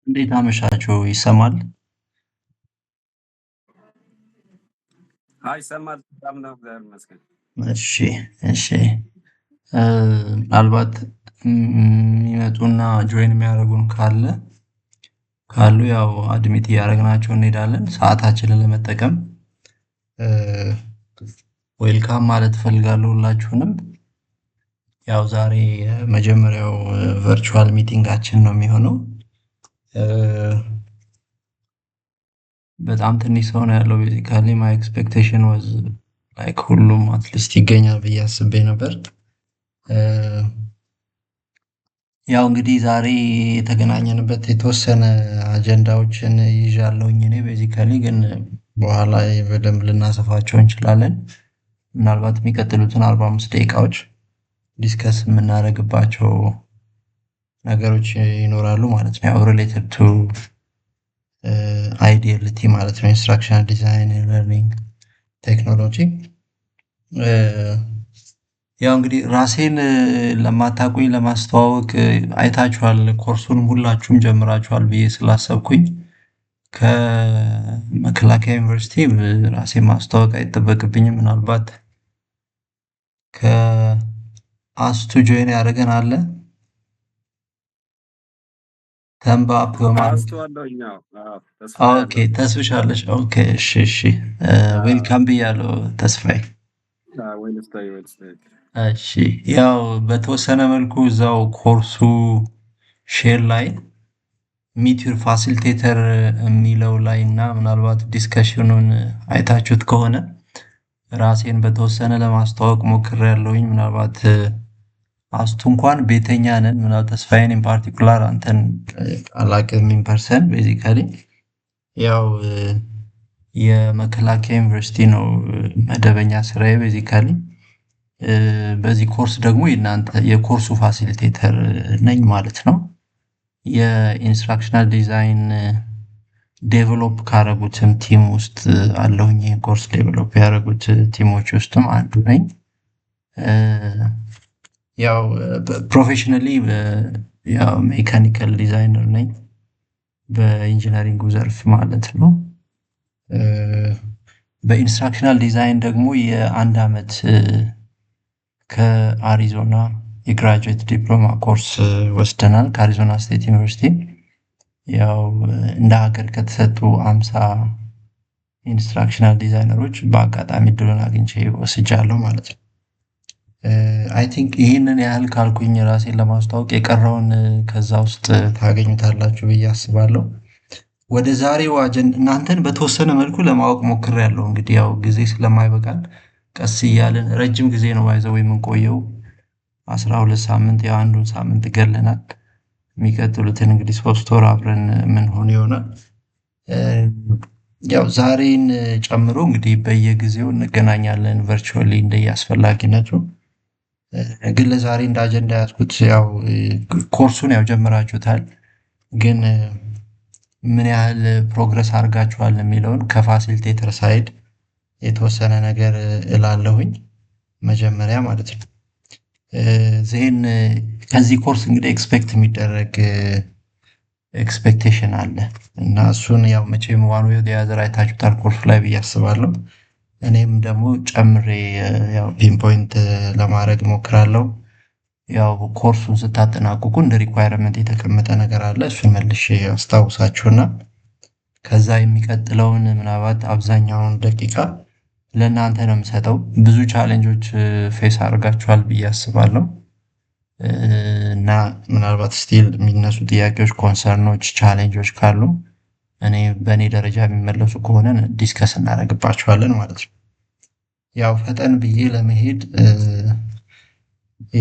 እንዴት አመሻችሁ? ይሰማል? አይ ይሰማል። በጣም ነው፣ እግዚአብሔር ይመስገን። እሺ። ምናልባት የሚመጡና join የሚያደርጉን ካሉ ያው admit እያደረግናቸው እንሄዳለን። ሰዓታችንን ለመጠቀም welcome ማለት እፈልጋለሁ ሁላችሁንም። ያው ዛሬ የመጀመሪያው virtual meeting ኣችን ነው የሚሆነው። በጣም ትንሽ ሰው ነው ያለው። Basically my expectation was like ሁሉም at least ይገኛል ብዬ አስቤ ነበር። ያው እንግዲህ ዛሬ የተገናኘንበት የተወሰነ አጀንዳዎችን ይዣለሁኝ እኔ basically፣ ግን በኋላ በደንብ ልናሰፋቸው እንችላለን። ምናልባት የሚቀጥሉትን 45 ደቂቃዎች discuss የምናደርግባቸው ነገሮች ይኖራሉ ማለት ነው። ያው related to IDLT ማለት ነው፣ instructional design learning technology። ያው እንግዲህ ራሴን ለማታውቁኝ ለማስተዋወቅ፣ አይታችኋል፣ ኮርሱንም ሁላችሁም ጀምራችኋል ብዬ ስላሰብኩኝ ከመከላከያ ዩኒቨርሲቲ ራሴን ማስተዋወቅ አይጠበቅብኝም። ምናልባት ከአስቱ join ያደረገን አለ thumb up በማለት። አስቱ አለሁኝ። አዎ፣ ተስፋዬ Okay። አለሁኝ። ተስፍሻለሽ። Okay፣ እሺ፣ welcome ብያለሁ ተስፋዬ። ወይንስታይ ወይንስታይ። እሺ፣ ያው በተወሰነ መልኩ እዛው course ኡ share ላይ meet your facilitator የሚለው ላይ እና ምናልባት discussion ኑን አይታችሁት ከሆነ ራሴን በተወሰነ ለማስተዋወቅ ሞክሬያለሁኝ። ምናልባት አስቱ እንኳን ቤተኛ ነን። ምናልባት ተስፋዬን in particular አንተን አላቅም in person። Basically ያው የመከላከያ ዩኒቨርሲቲ ነው መደበኛ ስራዬ basically። በዚህ ኮርስ ደግሞ የእናንተ የ course ኡ facilitator ነኝ ማለት ነው። የ instructional design develop ካረጉትም team ውስጥ አለሁኝ። ይህን course develop ያደረጉት team ኦች ውስጥም አንዱ ነኝ። ያው professionally ያው mechanical designer ነኝ በ engineering ኡ ዘርፍ ማለት ነው። በ instructional design ደግሞ የአንድ ዓመት ከአሪዞና የ graduate diploma course ወስደናል ከአሪዞና State University። ያው እንደ ሀገር ከተሰጡ 50 instructional designer ኦች በአጋጣሚ እድሉን አግኝቼ ወስጃለሁ ማለት ነው። I think ይህንን ያህል ካልኩኝ ራሴን ለማስተዋወቅ የቀረውን ከዛ ውስጥ ታገኙታላችሁ ብዬ አስባለሁ። ወደ ዛሬው አጀንዳ እናንተን በተወሰነ መልኩ ለማወቅ ሞክሬያለሁ። እንግዲህ ያው ጊዜ ስለማይበቃን ቀስ እያልን፣ ረጅም ጊዜ ነው by the way የምንቆየው፣ 12 ሳምንት፣ ያው አንዱን ሳምንት ገለናል። የሚቀጥሉትን እንግዲህ 3 ወር አብረን የምንሆን ይሆናል። ያው ዛሬን ጨምሮ እንግዲህ በየጊዜው እንገናኛለን virtually እንደየአስፈላጊነቱ። ግን ለዛሬ እንደ አጀንዳ ያዝኩት ያው ኮርሱን ያው ጀምራችሁታል፣ ግን ምን ያህል progress አድርጋችኋል የሚለውን ከ facilitator side የተወሰነ ነገር እላለሁኝ መጀመሪያ ማለት ነው። Then ከዚህ ኮርስ እንግዲህ expect የሚደረግ expectation አለ እና እሱን ያው መቼም one way or the other አይታችሁታል ኮርሱ ላይ ብዬ አስባለሁ። እኔም ደግሞ ጨምሬ ያው pinpoint ለማድረግ እሞክራለሁ። ያው ኮርሱን ስታጠናቅቁ እንደ requirement የተቀመጠ ነገር አለ። እሱን መልሼ አስታውሳችሁና ከዛ የሚቀጥለውን ምናልባት አብዛኛውን ደቂቃ ለእናንተ ነው የምሰጠው። ብዙ challenge ኦች face አድርጋችኋል ብዬ አስባለሁ እና ምናልባት still የሚነሱ ጥያቄዎች፣ concern ኦች፣ challenge ኦች ካሉ እኔ በእኔ ደረጃ የሚመለሱ ከሆነ discuss እናደርግባቸዋለን ማለት ነው። ያው ፈጠን ብዬ ለመሄድ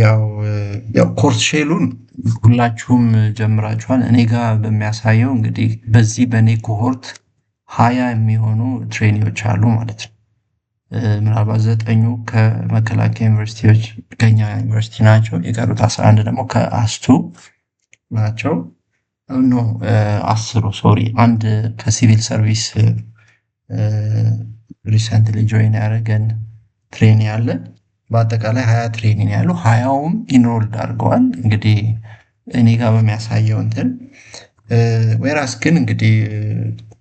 ያው course shell ኡን ሁላችሁም ጀምራችኋል። እኔ ጋር በሚያሳየው እንግዲህ በዚህ በእኔ cohort 20 የሚሆኑ trainee ዎች አሉ ማለት ነው። ምናልባት ዘጠኙ ከመከላከያ ዩኒቨርሲቲዎች ከኛ ዩኒቨርሲቲ ናቸው። የቀሩት 11 ደግሞ ከአስቱ ናቸው። No፣ 10ሩ፣ sorry፣ አንድ ከ civil service recently join ያደረገን trainee አለ። በአጠቃላይ 20 trainee ያሉ፣ 20ውም enrolled አድርገዋል። እንግዲህ እኔ ጋር በሚያሳየው እንትን Whereas ግን እንግዲህ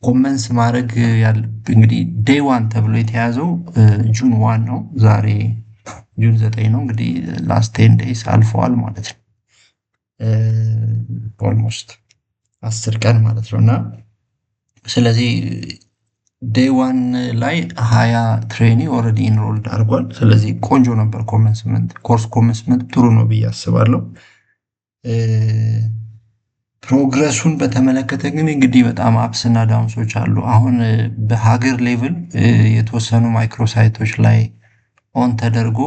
commence ማድረግ እንግዲህ day one ተብሎ የተያዘው June 1 ነው። ዛሬ June 9 ነው። እንግዲህ last 10 days አልፈዋል ማለት ነው። Almost 10 ቀን ማለት ነው። እና ስለዚህ day one ላይ 20 trainee already enrolled አድርጓል። ስለዚህ ቆንጆ ነበር commencement፣ course commencement ጥሩ ነው ብዬ አስባለሁ። Progress ኡን በተመለከተ ግን እንግዲህ በጣም ups እና downs ኦች አሉ። አሁን በሀገር level የተወሰኑ microsite ኦች ላይ on ተደርጎ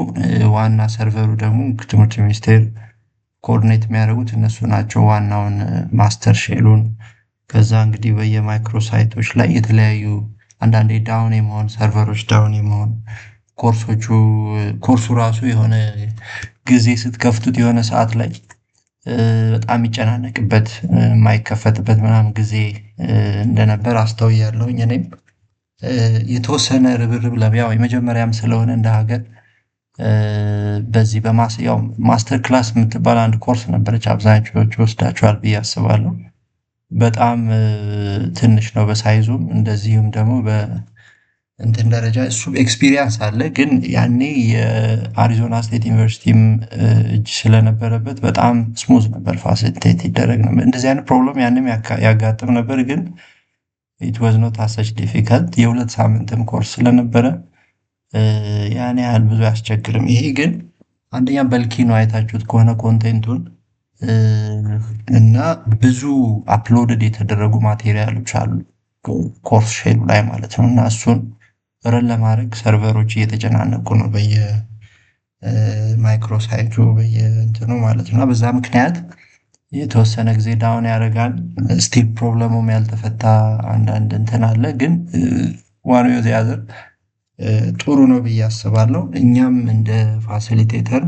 ዋና server ኡ ደግሞ ትምህርት ሚኒስቴር coordinate የሚያደርጉት እነሱ ናቸው። ዋናውን master shell ኡን ከዛ እንግዲህ በየ microsite ኦች ላይ የተለያዩ አንዳንዴ down የመሆን፣ server ኦች down የመሆን፣ ኮርሶቹ ኮርሱ ራሱ የሆነ ጊዜ ስትከፍቱት የሆነ ሰዓት ላይ በጣም የሚጨናነቅበት፣ የማይከፈትበት ምናምን ጊዜ እንደነበር አስተውያለሁኝ። እኔም የተወሰነ ርብርብ ያው የመጀመሪያም ስለሆነ እንደ ሀገር በዚህ ያው master class የምትባል አንድ ኮርስ ነበረች። አብዛኞቹ ወስዳችኋል ብዬ አስባለሁ። በጣም ትንሽ ነው በ size ኡም፣ እንደዚሁም ደግሞ በእንትን ደረጃ እሱ experience አለ። ግን ያኔ የ Arizona State University ም እጅ ስለነበረበት በጣም smooth ነበር፣ facilitate ይደረግ ነበር። እንደዚህ አይነት problem ያንም ያጋጥም ነበር፣ ግን it was not as such difficult። የ2 ሳምንትም ኮርስ ስለነበረ ያን ያህል ብዙ አያስቸግርም። ይሄ ግን አንደኛ bulky ነው፣ አይታችሁት ከሆነ content ኡን፣ እና ብዙ uploaded የተደረጉ material ኦች አሉ course shell ኡ ላይ ማለት ነው። እና እሱን run ለማድረግ server ኦች እየተጨናነቁ ነው በየ microsite ኡ በየእንትኑ ማለት ነው። እና በዛ ምክንያት የተወሰነ ጊዜ down ያደርጋል። Still problem ኡም ያልተፈታ አንዳንድ እንትን አለ። ግን one way or the other ጥሩ ነው ብዬ አስባለሁ። እኛም እንደ facilitator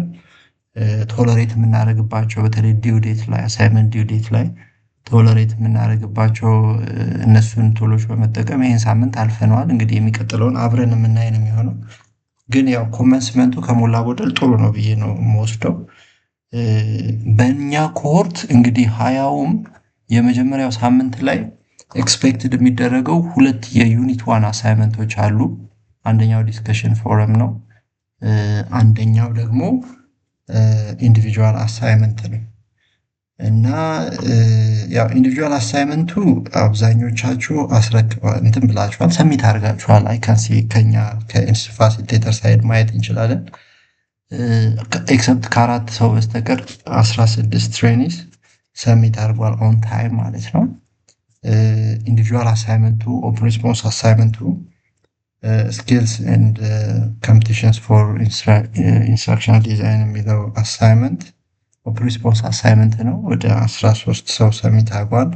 tolerate የምናደርግባቸው፣ በተለይ due date ላይ፣ assignment due date ላይ tolerate የምናደርግባቸው እነሱን tool ኦች በመጠቀም ይህን ሳምንት አልፈነዋል። እንግዲህ የሚቀጥለውን አብረን የምናይ ነው የሚሆነው። ግን ያው commencement ኡ ከሞላ ጎደል ጥሩ ነው ብዬ ነው የምወስደው። በእኛ cohort እንግዲህ 20ውም የመጀመሪያው ሳምንት ላይ expected የሚደረገው ሁለት የ unit one assignment ኦች አሉ። አንደኛው discussion forum ነው። አንደኛው ደግሞ individual assignment ነው። እና ያው individual assignment ኡ አብዛኞቻችሁ አስረክባ እንትን ብላችኋል፣ submit አድርጋችኋል። I can see ከኛ ከ facilitator side ማየት እንችላለን። Except ከአራት ሰው በስተቀር 16 trainees submit አድርጓል on time ማለት ነው። Individual assignment ኡ፣ open response assignment ኡ skills and competitions for instructional design የሚለው assignment open response assignment ነው። ወደ 13 ሰው submit አድርጓል።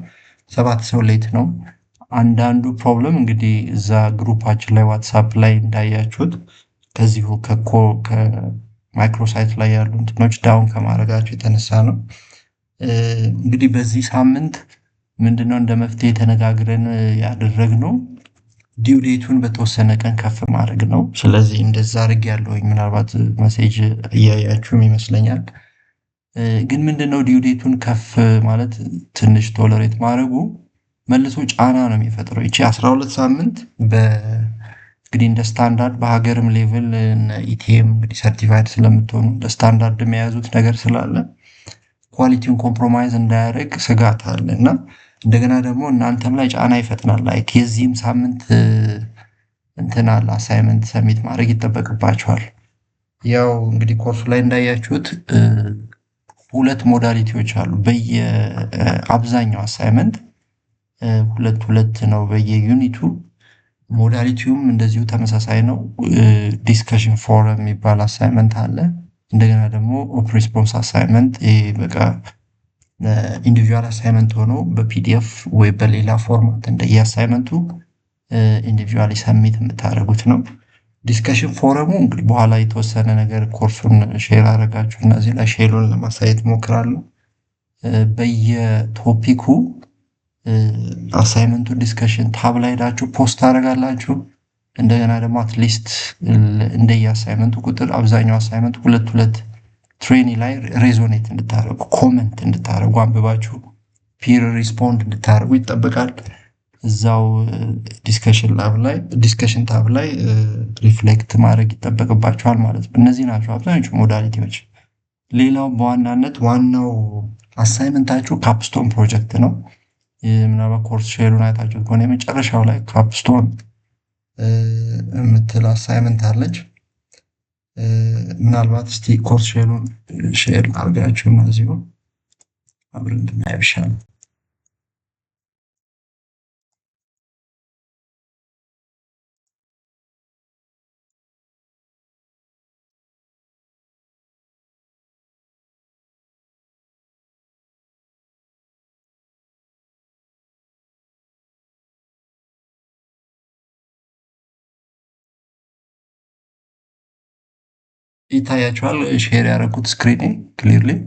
ሰባት ሰው late ነው። አንዳንዱ problem እንግዲህ እዛ group ኣችን ላይ WhatsApp ላይ እንዳያችሁት ከዚሁ ከ microsite ላይ ያሉ እንትኖች down ከማድረጋቸው የተነሳ ነው። እንግዲህ በዚህ ሳምንት ምንድነው እንደ መፍትሄ ተነጋግረን ያደረግነው due date ኡን በተወሰነ ቀን ከፍ ማድረግ ነው። ስለዚህ እንደዛ አድርግ ያለውኝ ምናልባት message እያያችሁም ይመስለኛል። ግን ምንድነው due date ኡን ከፍ ማለት ትንሽ tolerate ማድረጉ መልሶ ጫና ነው የሚፈጥረው። ይቺ 12 ሳምንት እንግዲህ እንደ ስታንዳርድ በሀገርም level ETM እንግዲህ certified ስለምትሆኑ እንደ ስታንዳርድ የያዙት ነገር ስላለ quality ውን compromise እንዳያደርግ ስጋት አለ። እና እንደገና ደግሞ እናንተም ላይ ጫና ይፈጥናል። Like የዚህም ሳምንት እንትን አለ፣ assignment submit ማድረግ ይጠበቅባቸዋል። ያው እንግዲህ ኮርሱ ላይ እንዳያችሁት ሁለት modality ዎች አሉ። በየአብዛኛው assignment ሁለት ሁለት ነው በየ unit ኡ። Modality ውም እንደዚሁ ተመሳሳይ ነው። Discussion forum የሚባል assignment አለ። እንደገና ደግሞ open response assignment፣ ይሄ በቃ individual assignment ሆኖ በ PDF ወይ በሌላ format እንደየ assignment ኡ individually submit የምታደርጉት ነው። Discussion forum ኡ እንግዲህ በኋላ የተወሰነ ነገር ኮርሱን share አደረጋችሁ እና እዚህ ላይ shell ኡን ለማሳየት እሞክራለሁ። በየ topic ኡ assignment ኡን discussion tab ላይ ሄዳችሁ post ታደርጋላችሁ። እንደገና ደግሞ at least እንደየ assignment ኡ ቁጥር፣ አብዛኛው assignment ሁለት ሁለት trainee ላይ resonate እንድታደርጉ፣ comment እንድታደርጉ፣ አንብባችሁ Peer respond እንድታደርጉ ይጠበቃል። እዛው discussion lab ላይ፣ discussion tab ላይ reflect ማድረግ ይጠበቅባችኋል ማለት ነው። እነዚህ ናቸው አብዛኞቹ modality ዎች። ሌላው በዋናነት ዋናው assignment ኣችሁ capstone project ነው። ምናልባት course shell ኡን አይታችሁ ከሆነ የመጨረሻው ላይ capstone የምትል assignment አለች። ምናልባት እስቲ course shell ኡን share አድርጋችሁ እና እዚሁ አብረን ብናየው ይሻላል። ይታያችኋል share ያደረኩት screen clearly?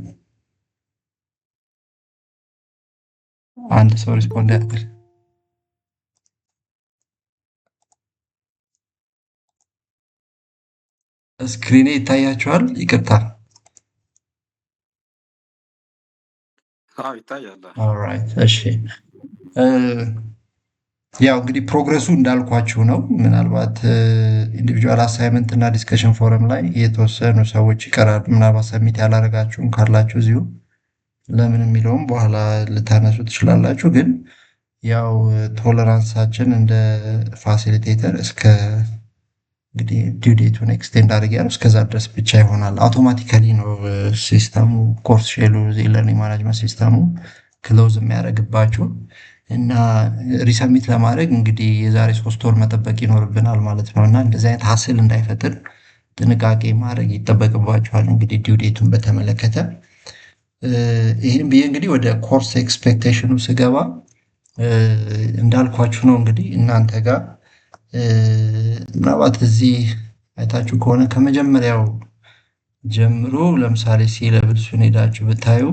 አንድ ሰው respond ያደርጋል። Screen ኤ ይታያችኋል? ይቅርታ። አዎ፣ ይታያል። Alright፣ እሺ። ያው እንግዲህ progress ኡ እንዳልኳችሁ ነው። ምናልባት individual assignment እና discussion forum ላይ የተወሰኑ ሰዎች ይቀራሉ። ምናልባት submit ያላረጋችሁም ካላችሁ እዚሁ ለምን የሚለውም በኋላ ልታነሱ ትችላላችሁ። ግን ያው tolerance ኣችን እንደ facilitator እስከ እንግዲህ due date ኡን extend አድርጌያለሁ፣ እስከዛ ድረስ ብቻ ይሆናል። Automatically ነው system ኡ፣ course shell ኡ፣ learning management system ኡ close የሚያደርግባችሁ እና resubmit ለማድረግ እንግዲህ የዛሬ 3 ወር መጠበቅ ይኖርብናል ማለት ነው። እና እንደዚህ አይነት hassle እንዳይፈጥር ጥንቃቄ ማድረግ ይጠበቅባችኋል። እንግዲህ due date ኡን በተመለከተ ይህን ብዬ እንግዲህ ወደ course expectation ኡ ስገባ እንዳልኳችሁ ነው። እንግዲህ እናንተ ጋር ምናልባት እዚህ አይታችሁ ከሆነ ከመጀመሪያው ጀምሮ ለምሳሌ syllabus ኡን ሄዳችሁ ብታዩ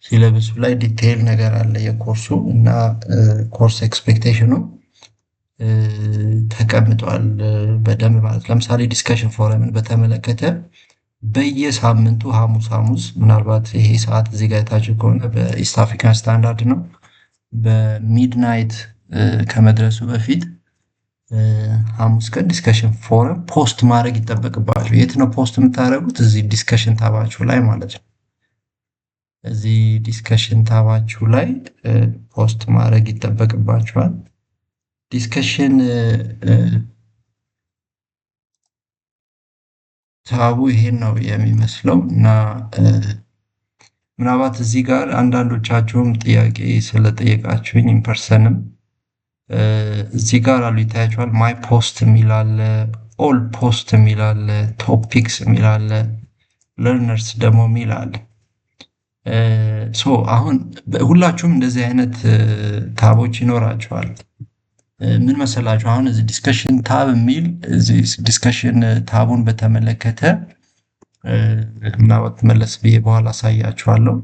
syllabus ኡ ላይ detail ነገር አለ የኮርሱ እና course expectation ኡ ተቀምጧል በደንብ ማለት። ለምሳሌ discussion forum ን በተመለከተ በየሳምንቱ ሐሙስ ሐሙስ፣ ምናልባት ይሄ ሰዓት እዚህ ጋር አይታችሁ ከሆነ በ East African Standard ነው፣ በ midnight ከመድረሱ በፊት ሐሙስ ቀን discussion forum post ማድረግ ይጠበቅባችሁ። የት ነው post የምታደርጉት? እዚህ discussion tab ኣችሁ ላይ ማለት ነው። እዚህ discussion tab ኣችሁ ላይ post ማድረግ ይጠበቅባችኋል። Discussion tab ኡ ይሄን ነው የሚመስለው። እና ምናልባት እዚህ ጋር አንዳንዶቻችሁም ጥያቄ ስለጠየቃችሁኝ in person ም እዚህ ጋር አሉ፣ ይታያችኋል። My post የሚል አለ፣ all post የሚል አለ፣ topics የሚል አለ፣ learners ደግሞ የሚል አለ። So አሁን ሁላችሁም እንደዚህ አይነት tab ኦች ይኖራችኋል። ምን መሰላችሁ፣ አሁን እዚህ discussion tab የሚል፣ እዚህ discussion tab ኡን በተመለከተ ምናልባት መለስ ብዬ በኋላ አሳያችኋለሁ።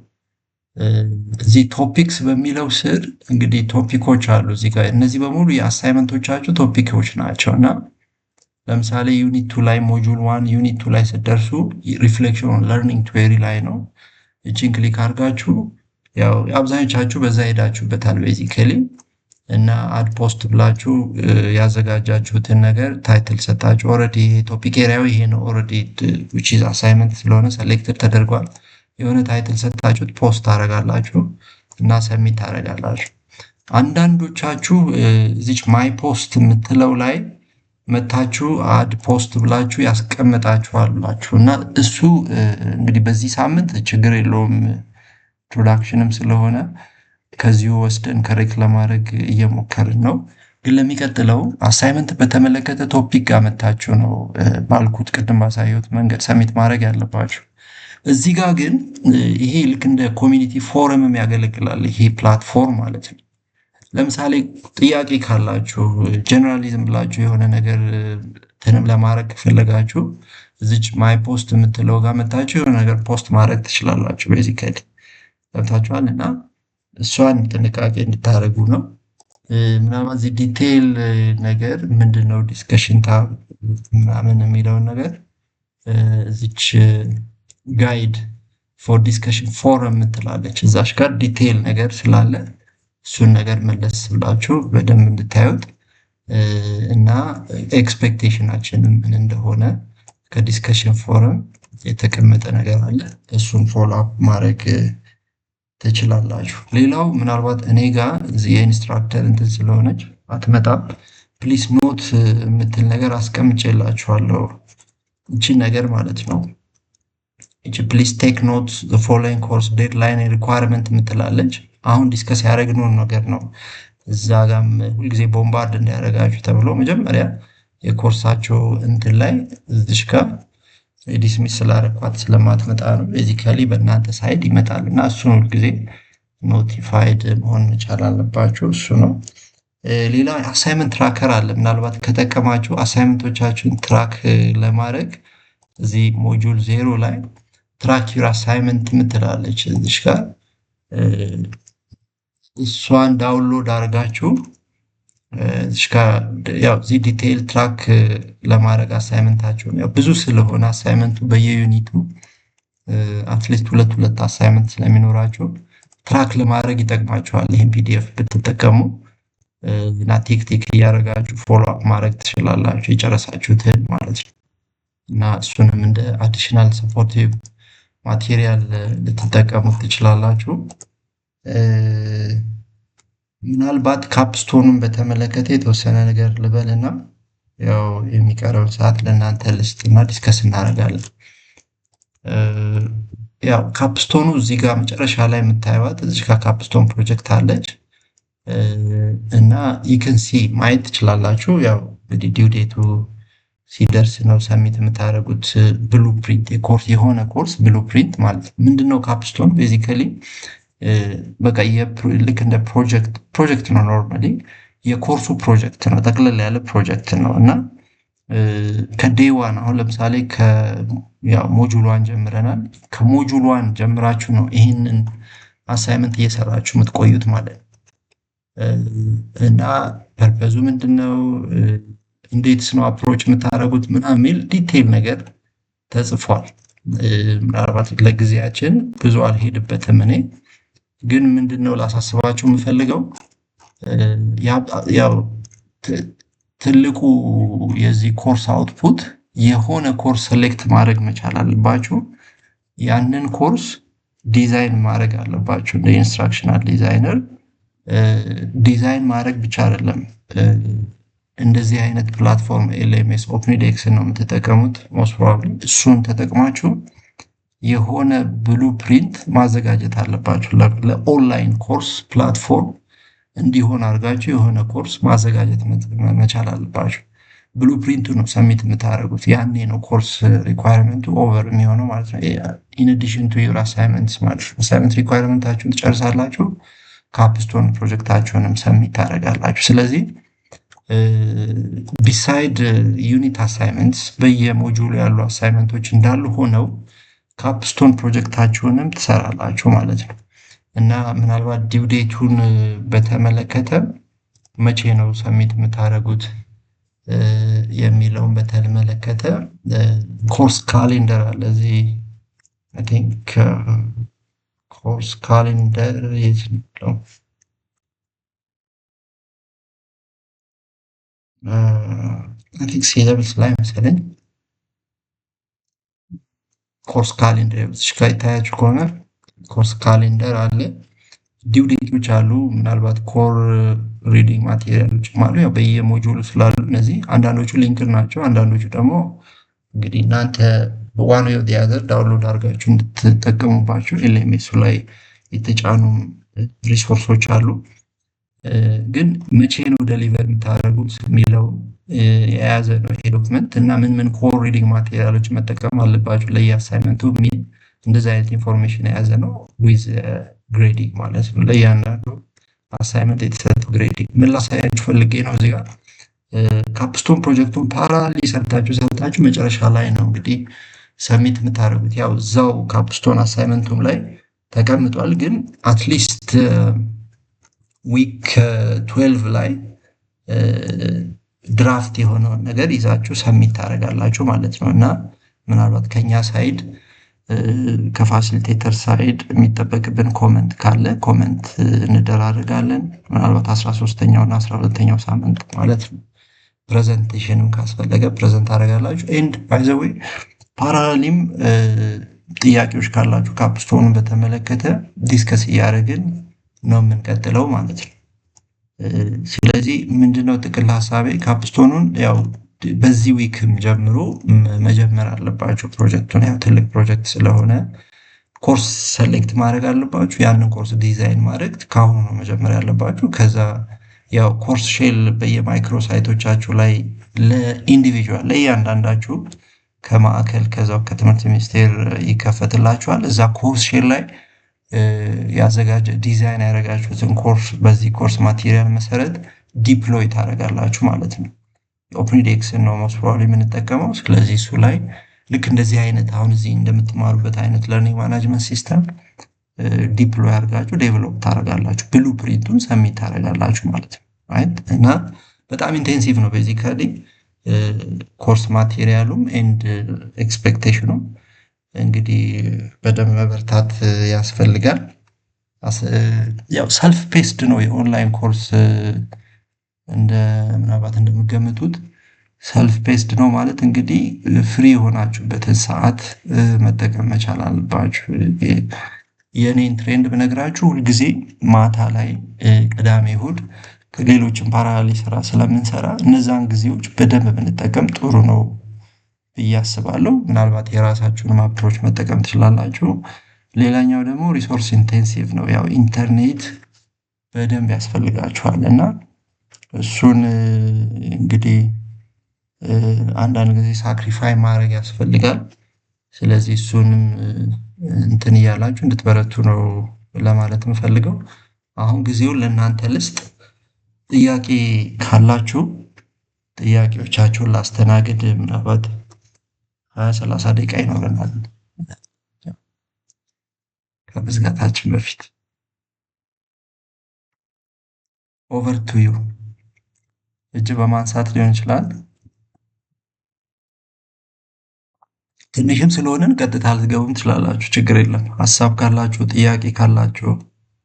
እዚህ topics በሚለው ስር እንግዲህ topic ኦች አሉ እዚህ ጋር። እነዚህ በሙሉ የ assignment ኦቻችሁ topic ኦች ናቸው። እና ለምሳሌ unit 2 ላይ፣ module 1 unit 2 ላይ ስትደርሱ reflection on learning theory ላይ ነው። እቺን click አድርጋችሁ፣ ያው አብዛኞቻችሁ በዛ ሄዳችሁበታል basically፣ እና add post ብላችሁ ያዘጋጃችሁትን ነገር title ሰጣችሁ። Already topic area ው ይሄ ነው፣ already which is assignment ስለሆነ selected ተደርጓል። የሆነ title ሰጣችሁት post ታደርጋላችሁ እና submit ታደርጋላችሁ። አንዳንዶቻችሁ እዚች my post የምትለው ላይ መታችሁ add post ብላችሁ ያስቀምጣችኋላችሁ። እና እሱ እንግዲህ በዚህ ሳምንት ችግር የለውም፣ introduction ም ስለሆነ ከዚሁ ወስደን correct ለማድረግ እየሞከርን ነው። ግን ለሚቀጥለው assignment በተመለከተ topic ጋር መታችሁ ነው ባልኩት ቅድም ባሳየሁት መንገድ submit ማድረግ ያለባችሁ። እዚህ ጋር ግን ይሄ ልክ እንደ community forum ም ያገለግላል ይሄ platform ማለት ነው። ለምሳሌ ጥያቄ ካላችሁ፣ generally ዝም ብላችሁ የሆነ ነገር ትንም ለማድረግ ከፈለጋችሁ እዚች my post የምትለው ጋር መታችሁ የሆነ ነገር post ማድረግ ትችላላችሁ። Basically ገብታችኋል። እና እሷን ጥንቃቄ እንድታደርጉ ነው። ምናልባት እዚህ detail ነገር ምንድነው discussion tab ምናምን የሚለውን ነገር እዚች guide For discussion forum የምትላለች እዛች ጋር detail ነገር ስላለ እሱን ነገር መለስ ብላችሁ በደንብ እንድታዩት እና expectation ኣችንም ምን እንደሆነ ከ discussion forum የተቀመጠ ነገር አለ። እሱን follow up ማድረግ ትችላላችሁ። ሌላው ምናልባት እኔ ጋር እዚህ የ instructor እንትን ስለሆነች አትመጣም፣ please note የምትል ነገር አስቀምጬላችኋለሁ። እቺ ነገር ማለት ነው። እቺ "Please take note following course deadline requirement" የምትላለች። አሁን discuss ያደረግነውን ነገር ነው። እዛ ጋም ሁልጊዜ bombard እንዳያደርጋችሁ ተብሎ መጀመሪያ የኮርሳቸው እንትን ላይ እዚሽ ጋር dismiss ስላረኳት ስለማትመጣ ነው። Basically በእናንተ side ይመጣል እና እሱን ሁልጊዜ notified መሆን መቻል አለባችሁ። እሱ ነው። ሌላ assignment tracker አለ። ምናልባት ከጠቀማችሁ assignment ኦቻችሁን track ለማድረግ እዚህ module 0 ላይ "Track your assignment" የምትላለች እዚሽ ጋር፣ እሷን download አድርጋችሁ እዚሽ ጋር ያው እዚህ detail track ለማድረግ assignment ኣችሁን፣ ያው ብዙ ስለሆነ assignment ኡ በየ unit ኡ at least ሁለት ሁለት assignment ስለሚኖራችሁ track ለማድረግ ይጠቅማችኋል። ይህን PDF ብትጠቀሙ እና tick tick እያደረጋችሁ follow up ማድረግ ትችላላችሁ የጨረሳችሁትን ማለት ነው። እና እሱንም እንደ additional supportive material ልትጠቀሙት ትችላላችሁ። ምናልባት capstone ኑን በተመለከተ የተወሰነ ነገር ልበልና ያው የሚቀረውን ሰዓት ለእናንተ ልስጥና discuss እናደርጋለን። ያው capstone ኑ እዚህ ጋር መጨረሻ ላይ የምታዩት እዚህ ጋር capstone project አለች እና you can see ማየት ትችላላችሁ። ያው እንግዲህ due date ኡ ሲደርስ ነው submit የምታደርጉት blueprint የኮርስ የሆነ course blueprint ማለት ነው። ምንድነው capstone? Basically በቃ ልክ እንደ ፕሮጀክት ፕሮጀክት ነው። Normally የ course ኡ ፕሮጀክት ነው፣ ጠቅለል ያለ ፕሮጀክት ነው። እና ከ day one አሁን ለምሳሌ module 1 ጀምረናል። ከ module 1 ጀምራችሁ ነው ይህንን assignment እየሰራችሁ የምትቆዩት ማለት ነው። እና purpose ኡ ምንድን ነው፣ እንዴትስ ነው approach የምታደርጉት ምናምን የሚል detail ነገር ተጽፏል። ምናልባት ለጊዜያችን ብዙ አልሄድበትም። እኔ ግን ምንድን ነው ላሳስባችሁ የምፈልገው፣ ያው ትልቁ የዚህ course output የሆነ course select ማድረግ መቻል አለባችሁ። ያንን course design ማድረግ አለባችሁ። እንደ instructional designer design ማድረግ ብቻ አይደለም። እንደዚህ አይነት platform LMS Open edX ነው የምትጠቀሙት most probably። እሱን ተጠቅማችሁ የሆነ blueprint ማዘጋጀት አለባችሁ። ለ online course platform እንዲሆን አድርጋችሁ የሆነ ኮርስ ማዘጋጀት መቻል አለባችሁ። Blueprint ኡ ነው submit የምታደርጉት። ያኔ ነው course requirement ኡ over የሚሆነው ማለት ነው። In addition to your assignments ማለት ነው። Assignment requirement ኣችሁን ትጨርሳላችሁ፣ capstone project ኣችሁንም submit ታደርጋላችሁ። ስለዚህ beside unit assignments በየ module ኡ ያሉ assignment ኦች እንዳሉ ሆነው capstone project ኣችሁንም ትሰራላችሁ ማለት ነው። እና ምናልባት due date ኡን በተመለከተ መቼ ነው submit የምታደርጉት የሚለውን በተመለከተ course calendar አለ እዚህ። I think course calendar የት ነው? I think syllabus ላይ መሰለኝ course calendar እዚህ ጋር ይታያችሁ ከሆነ course calendar አለ። Due date ኦች አሉ። ምናልባት core reading material ኦችም አሉ። ያው በየ module ኡ ስላሉ እነዚህ አንዳንዶቹ linked ናቸው። አንዳንዶቹ ደግሞ እንግዲህ እናንተ one way or the other download አድርጋችሁ እንድትጠቀሙባቸው LMS ኡ ላይ የተጫኑ resource ኦች አሉ። ግን መቼ ነው deliver የምታደርጉት የሚለው የያዘ ነው ይሄ document። እና ምን ምን core reading material ኦች መጠቀም አለባችሁ ለየ assignment ኡ የሚል እንደዚህ አይነት information የያዘ ነው፣ with grading ማለት ነው። ለእያንዳንዱ assignment የተሰጠው grading። ምን ላሳያችሁ ፈልጌ ነው፣ እዚህ ጋር capstone project ኡን parallelly ሰርታችሁ ሰርታችሁ መጨረሻ ላይ ነው እንግዲህ submit የምታደርጉት። ያው እዛው capstone assignment ኡም ላይ ተቀምጧል። ግን at least week 12 ላይ draft የሆነውን ነገር ይዛችሁ submit ታደርጋላችሁ ማለት ነው። እና ምናልባት ከኛ side ከ facilitator side የሚጠበቅብን comment ካለ comment እንደራረጋለን። ምናልባት 13ኛው እና 12ኛው ሳምንት ማለት ነው። Presentation ም ካስፈለገ present አደርጋላችሁ። And by the way, parallelly ም ጥያቄዎች ካላችሁ capstone ኑን በተመለከተ discuss እያደረግን ነው የምንቀጥለው ማለት ነው። ስለዚህ ምንድነው ጥቅል ሀሳቤ፣ capstone ኑን ያው በዚህ week ም ጀምሮ መጀመር አለባችሁ ፕሮጀክቱን። ያው ትልቅ ፕሮጀክት ስለሆነ course select ማድረግ አለባችሁ። ያንን course design ማድረግ ከአሁኑ ነው መጀመር ያለባችሁ። ከዛ ያው course shell በየ microsite ኦቻችሁ ላይ ለ individual ለእያንዳንዳችሁ ከማዕከል ከዛው ከትምህርት ሚኒስቴር ይከፈትላችኋል። እዛ course shell ላይ ያዘጋጀ ዲዛይን ያደረጋችሁትን ኮርስ በዚህ course material መሰረት deploy ታደርጋላችሁ ማለት ነው። Open edX ን ነው most probably የምንጠቀመው። ስለዚህ እሱ ላይ ልክ እንደዚህ አይነት አሁን እዚህ እንደምትማሩበት አይነት learning management system deploy አድርጋችሁ develop ታደርጋላችሁ። Blueprint ኡን submit ታደርጋላችሁ ማለት ነው። Right፣ እና በጣም intensive ነው basically course material ኡም and expectation ኑም። እንግዲህ በደንብ መበርታት ያስፈልጋል። ያው self paced ነው የ online course፣ እንደ ምናልባት እንደምገምቱት self paced ነው ማለት እንግዲህ free የሆናችሁበትን ሰዓት መጠቀም መቻል አለባችሁ። የእኔን trend ብነግራችሁ ሁልጊዜ ማታ ላይ፣ ቅዳሜ፣ እሑድ ሌሎችን parallel ስራ ስለምንሰራ እነዛን ጊዜዎች በደንብ ብንጠቀም ጥሩ ነው ብዬ አስባለሁ። ምናልባት የራሳችሁንም approach መጠቀም ትችላላችሁ። ሌላኛው ደግሞ resource intensive ነው። ያው ኢንተርኔት በደንብ ያስፈልጋችኋል እና እሱን እንግዲህ አንዳንድ ጊዜ sacrifice ማድረግ ያስፈልጋል። ስለዚህ እሱንም እንትን እያላችሁ እንድትበረቱ ነው ለማለት የምፈልገው። አሁን ጊዜውን ለእናንተ ልስጥ። ጥያቄ ካላችሁ ጥያቄዎቻችሁን ላስተናግድ። ምናልባት 20 30 ደቂቃ ይኖረናል ከመዝጋታችን በፊት። Over to you። እጅ በማንሳት ሊሆን ይችላል። ትንሽም ስለሆንን ቀጥታ ልትገቡም ትችላላችሁ። ችግር የለም። ሀሳብ ካላችሁ፣ ጥያቄ ካላችሁ፣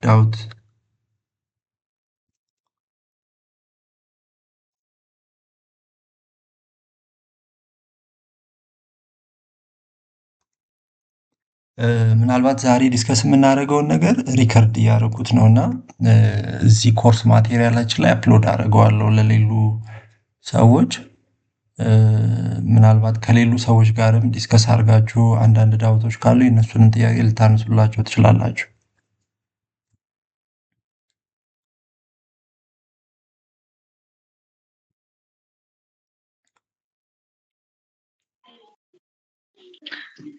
doubt። ምናልባት ዛሬ discuss የምናደርገውን ነገር record እያደረኩት ነው እና እዚህ course material ኣችን ላይ upload አደርገዋለሁ ለሌሉ ሰዎች። ምናልባት ከሌሉ ሰዎች ጋርም discuss አድርጋችሁ አንዳንድ doubt ኦች ካሉ የእነሱንም ጥያቄ ልታነሱላቸው ትችላላችሁ።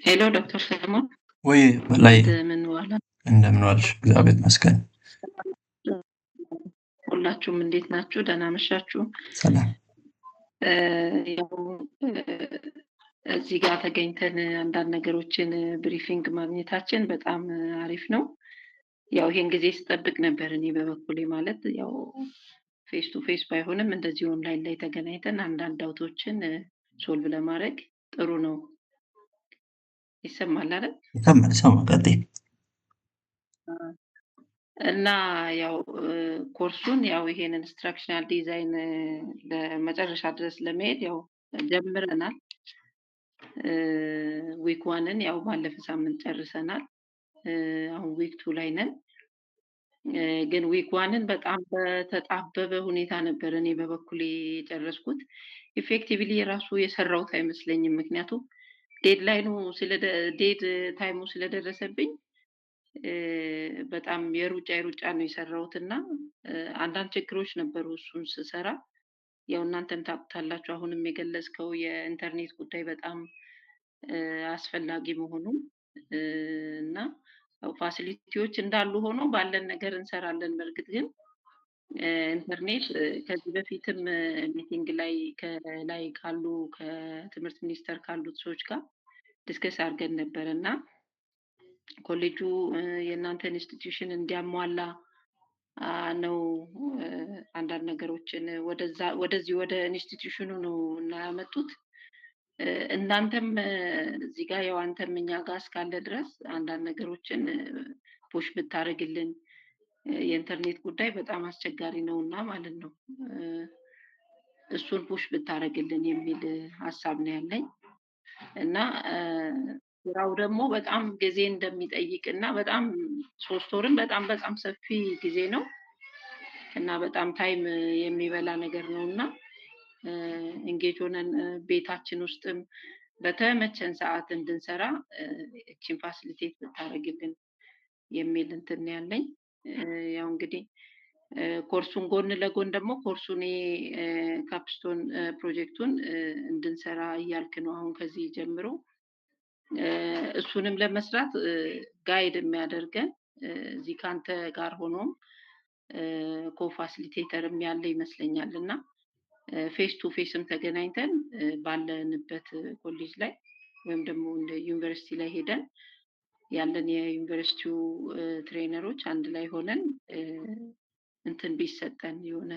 Hello ዶክተር ሰለሞን። ወይ በላይ። እንደምን ዋላ? እንደምን ዋልሽ? እግዚአብሔር ይመስገን። ሁላችሁም እንዴት ናችሁ? ደህና መሻችሁ? ሰላም። ያው እዚህ ጋር ተገኝተን አንዳንድ ነገሮችን briefing ማግኘታችን በጣም አሪፍ ነው። ያው ይሄን ጊዜ ስጠብቅ ነበር እኔ በበኩሌ፣ ማለት ያው face to face ባይሆንም እንደዚህ ኦንላይን ላይ ተገናኝተን አንዳንድ doubt ኦችን solve ለማድረግ ጥሩ ነው። ይሰማል አይደል? ይሰማል፣ ይሰማል። ቀጥይ። እና ያው ኮርሱን ያው ይሄንን instructional design ለመጨረሻ ድረስ ለመሄድ ያው ጀምረናል። Week one ን ያው ባለፈ ሳምንት ጨርሰናል። አሁን week two ላይ ነን። ግን week one ን በጣም በተጣበበ ሁኔታ ነበር እኔ በበኩሌ የጨረስኩት። Effectively የራሱ የሰራሁት አይመስለኝም። ምክንያቱም deadline ኑ ስለ dead time ኡ ስለደረሰብኝ በጣም የሩጫ የሩጫ ነው የሰራሁት እና አንዳንድ ችግሮች ነበሩ እሱን ስሰራ። ያው እናንተም ታውቁታላችሁ። አሁንም የገለጽከው የኢንተርኔት ጉዳይ በጣም አስፈላጊ መሆኑን እና ያው facility ዎች እንዳሉ ሆኖ ባለን ነገር እንሰራለን። በእርግጥ ግን ኢንተርኔት ከዚህ በፊትም meeting ላይ ከላይ ካሉ ከትምህርት ሚኒስቴር ካሉት ሰዎች ጋር discuss አድርገን ነበር እና ኮሌጁ የእናንተ institution እንዲያሟላ ነው አንዳንድ ነገሮችን ወደዛ ወደዚህ ወደ institution ኑ ነው እና ያመጡት። እናንተም እዚህ ጋር ያው አንተም እኛ ጋር እስካለ ድረስ አንዳንድ ነገሮችን push ብታደርግልን፣ የኢንተርኔት ጉዳይ በጣም አስቸጋሪ ነውና ማለት ነው። እሱን push ብታደርግልን የሚል ሀሳብ ነው ያለኝ። እና ስራው ደግሞ በጣም ጊዜ እንደሚጠይቅ እና በጣም 3 ወርም በጣም በጣም ሰፊ ጊዜ ነው እና በጣም time የሚበላ ነገር ነው። እና engage ሆነን ቤታችን ውስጥም በተመቸን ሰዓት እንድንሰራ እቺን facilitate ብታደርግልን የሚል እንትን ነው ያለኝ። ያው እንግዲህ ኮርሱን ጎን ለጎን ደግሞ ኮርሱን capstone ፕሮጀክቱን እንድንሰራ እያልክ ነው አሁን። ከዚህ ጀምሮ እሱንም ለመስራት guide የሚያደርገን እዚህ ከአንተ ጋር ሆኖም co-facilitator ም ያለ ይመስለኛል። እና face to face ም ተገናኝተን ባለንበት ኮሌጅ ላይ ወይም ደግሞ እንደ ዩኒቨርሲቲ ላይ ሄደን ያለን የዩኒቨርሲቲው trainer ኦች አንድ ላይ ሆነን እንትን ቢሰጠን፣ የሆነ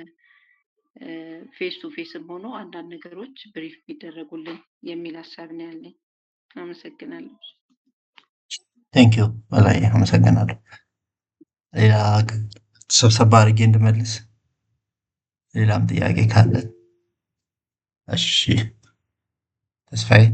face to face ም ሆኖ አንዳንድ ነገሮች brief ቢደረጉልን የሚል ሀሳብ ነው ያለኝ። አመሰግናለሁ። Thank you በላይ፣ አመሰግናለሁ። ሌላ ሰብሰባ አድርጌ እንድመልስ ሌላም ጥያቄ ካለ። እሺ ተስፋዬ።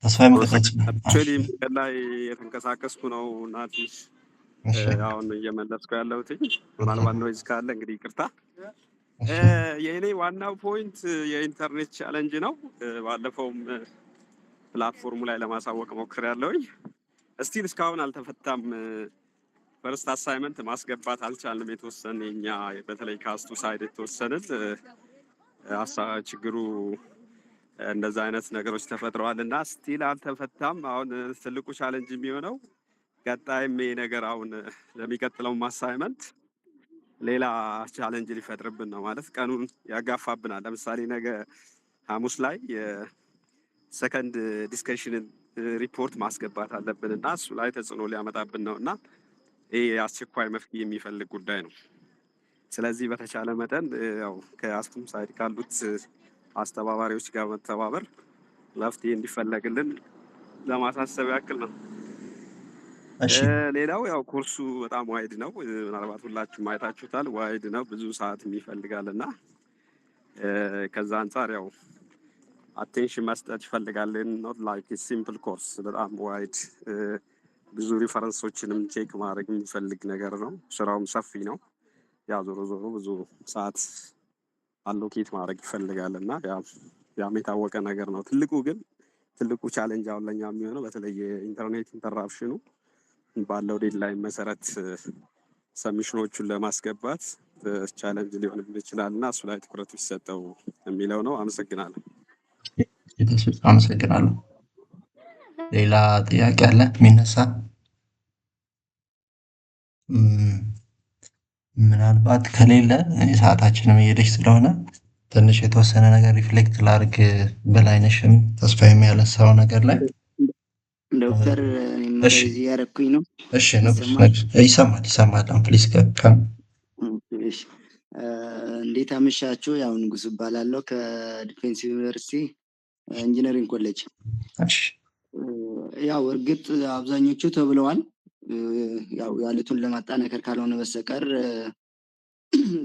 ተስፋዬ መቀጠል ይችላል። Actually መንገድ ላይ የተንቀሳቀስኩ ነው እና ትንሽ አሁን እየመለስኩ ያለሁት፣ ምናልባት noise ካለ እንግዲህ ይቅርታ። የእኔ ዋናው point የኢንተርኔት challenge ነው። ባለፈውም platform ኡ ላይ ለማሳወቅ ሞክሬያለሁኝ። Still እስካሁን አልተፈታም። First assignment ማስገባት አልቻልንም። የተወሰነ የኛ በተለይ ከአስቱ side የተወሰንን ችግሩ እንደዛ አይነት ነገሮች ተፈጥረዋል እና still አልተፈታም። አሁን ትልቁ challenge የሚሆነው ቀጣይም ይሄ ነገር አሁን ለሚቀጥለው assignment ሌላ challenge ሊፈጥርብን ነው፣ ማለት ቀኑን ያጋፋብናል። ለምሳሌ ነገ ሐሙስ ላይ የ second discussion ን ሪፖርት ማስገባት አለብን እና እሱ ላይ ተጽዕኖ ሊያመጣብን ነው እና ይሄ አስቸኳይ መፍትሄ የሚፈልግ ጉዳይ ነው። ስለዚህ በተቻለ መጠን ያው ከአስቱም side ካሉት አስተባባሪዎች ጋር መተባበር መፍትሄ እንዲፈለግልን ለማሳሰብ ያክል ነው። ሌላው ያው ኮርሱ በጣም wide ነው። ምናልባት ሁላችሁም አይታችሁታል። Wide ነው፣ ብዙ ሰዓት ይፈልጋል እና ከዛ አንጻር ያው attention መስጠት ይፈልጋል። Not like simple course፣ በጣም wide፣ ብዙ reference ኦችንም check ማድረግ የሚፈልግ ነገር ነው። ስራውም ሰፊ ነው። ያ ዞሮ ዞሮ ብዙ ሰዓት allocate ማድረግ ይፈልጋል እና ያም የታወቀ ነገር ነው። ትልቁ ግን ትልቁ challenge አሁን ለኛ የሚሆነው በተለይ የኢንተርኔት interruption ኑ ባለው deadline መሰረት submission ኦቹን ለማስገባት challenge ሊሆንብን ይችላል እና እሱ ላይ ትኩረት ቢሰጠው የሚለው ነው። አመሰግናለሁ። አመሰግናለሁ። ሌላ ጥያቄ አለ የሚነሳ? ምናልባት ከሌለ ሰዓታችንም እየሄደች ስለሆነ ትንሽ የተወሰነ ነገር reflect ላድርግ በላይነሽም ተስፋዬም ያነሳው ነገር ላይ። ዶክተር፣ እኔም እሺ። raise እያደረኩኝ ነው። እሺ ንጉስ። ይሰማል? ንጉስ፣ ይሰማል ይሰማል። Please come። እሺ፣ እንዴት አመሻችሁ? ያው ንጉስ እባላለሁ ከዲፌንስ ዩኒቨርሲቲ engineering college። ያው እርግጥ አብዛኞቹ ተብለዋል። ያው ያሉትን ለማጠናከር ካልሆነ በስተቀር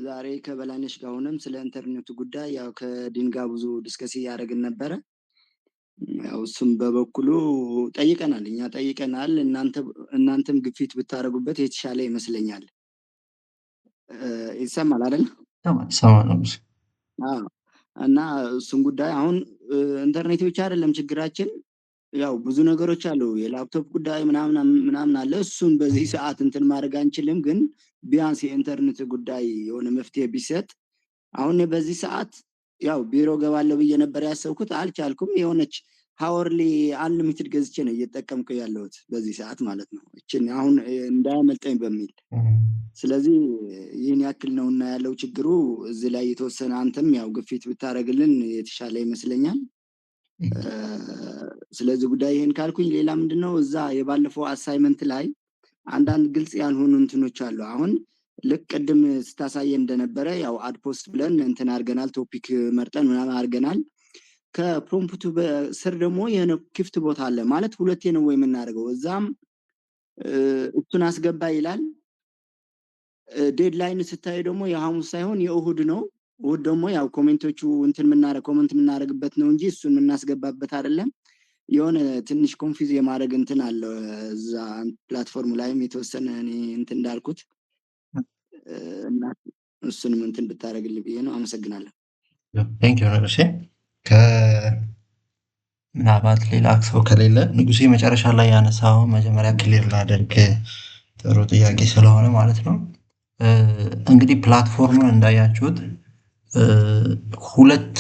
ዛሬ ከበላይነሽ ጋር ሆነም ስለ ኢንተርኔቱ ጉዳይ ያው ከዲን ጋር ብዙ discuss እያደረግን ነበረ። ያው እሱም በበኩሉ ጠይቀናል፣ እኛ ጠይቀናል። እናንተም ግፊት ብታደርጉበት የተሻለ ይመስለኛል። ይሰማል አይደል? ይሰማል ይሰማል ንጉስ። አዎ። እና እሱን ጉዳይ አሁን ኢንተርኔት ብቻ አይደለም ችግራችን፣ ያው ብዙ ነገሮች አሉ። የላፕቶፕ ጉዳይ ምናምን ምናምን አለ። እሱን በዚህ ሰዓት እንትን ማድረግ አንችልም፣ ግን ቢያንስ የኢንተርኔት ጉዳይ የሆነ መፍትሄ ቢሰጥ። አሁን እኔ በዚህ ሰዓት ያው ቢሮ ገባለሁ ብዬ ነበር ያሰብኩት፣ አልቻልኩም። የሆነች hourly unlimited ገዝቼ ነው እየተጠቀምኩ ያለሁት በዚህ ሰዓት ማለት ነው። እችን አሁን እንዳያመልጠኝ በሚል። ስለዚህ ይህን ያክል ነውና ያለው ችግሩ እዚህ ላይ የተወሰነ አንተም ያው ግፊት ብታደርግልን የተሻለ ይመስለኛል። ስለዚህ ጉዳይ ይህን ካልኩኝ ሌላ ምንድነው፣ እዛ የባለፈው assignment ላይ አንዳንድ ግልጽ ያልሆኑ እንትኖች አሉ። አሁን ልክ ቅድም ስታሳየ እንደነበረ ያው add post ብለን እንትን አድርገናል፣ topic መርጠን ምናምን አድርገናል። ከ prompt ኡ ስር ደግሞ የሆነ ክፍት ቦታ አለ። ማለት ሁለቴ ነው ወይ የምናደርገው? እዛም እሱን አስገባ ይላል። Deadline ስታዩ ደግሞ የሐሙስ ሳይሆን የእሁድ ነው። እሁድ ደግሞ ያው comment ኦቹ እንትን የምናደርግ comment የምናደርግበት ነው እንጂ እሱን የምናስገባበት አይደለም። የሆነ ትንሽ confuse የማድረግ እንትን አለ እዛ platform ላይም የተወሰነ እኔ እንትን እንዳልኩት እና እሱንም እንትን ብታደርግልኝ ብዬ ነው። አመሰግናለሁ። Thank you ንጉሴ። ምናልባት ሌላ ሰው ከሌለ ንጉሴ መጨረሻ ላይ ያነሳው መጀመሪያ clear ላደርግ፣ ጥሩ ጥያቄ ስለሆነ ማለት ነው። እንግዲህ platform ኡን እንዳያችሁት ሁለት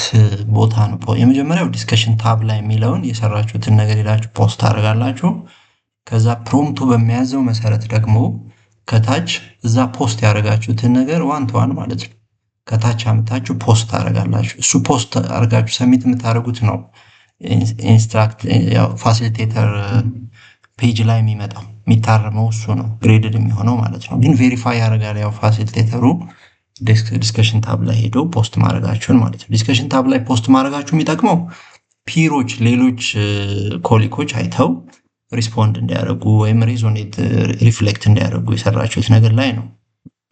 ቦታ ነው። የመጀመሪያው discussion tab ላይ የሚለውን የሰራችሁትን ነገር ሄዳችሁ post ታደርጋላችሁ። ከዛ prompt ኡ በሚያዘው መሰረት ደግሞ ከታች እዛ post ያደረጋችሁትን ነገር one to one ማለት ነው ከታች አምታችሁ post ታደርጋላችሁ። እሱ post አድርጋችሁ submit የምታደርጉት ነው instruct facilitator page ላይ የሚመጣው፣ የሚታረመው እሱ ነው፣ graded የሚሆነው ማለት ነው። ግን verify ያደርጋል ያው facilitator ኡ discussion tab ላይ ሄዶ post ማድረጋችሁን ማለት ነው። Discussion tab ላይ post ማድረጋችሁ የሚጠቅመው peer ኦች፣ ሌሎች colleague ኦች አይተው respond እንዲያደርጉ ወይም resonate reflect እንዲያደርጉ የሰራችሁት ነገር ላይ ነው።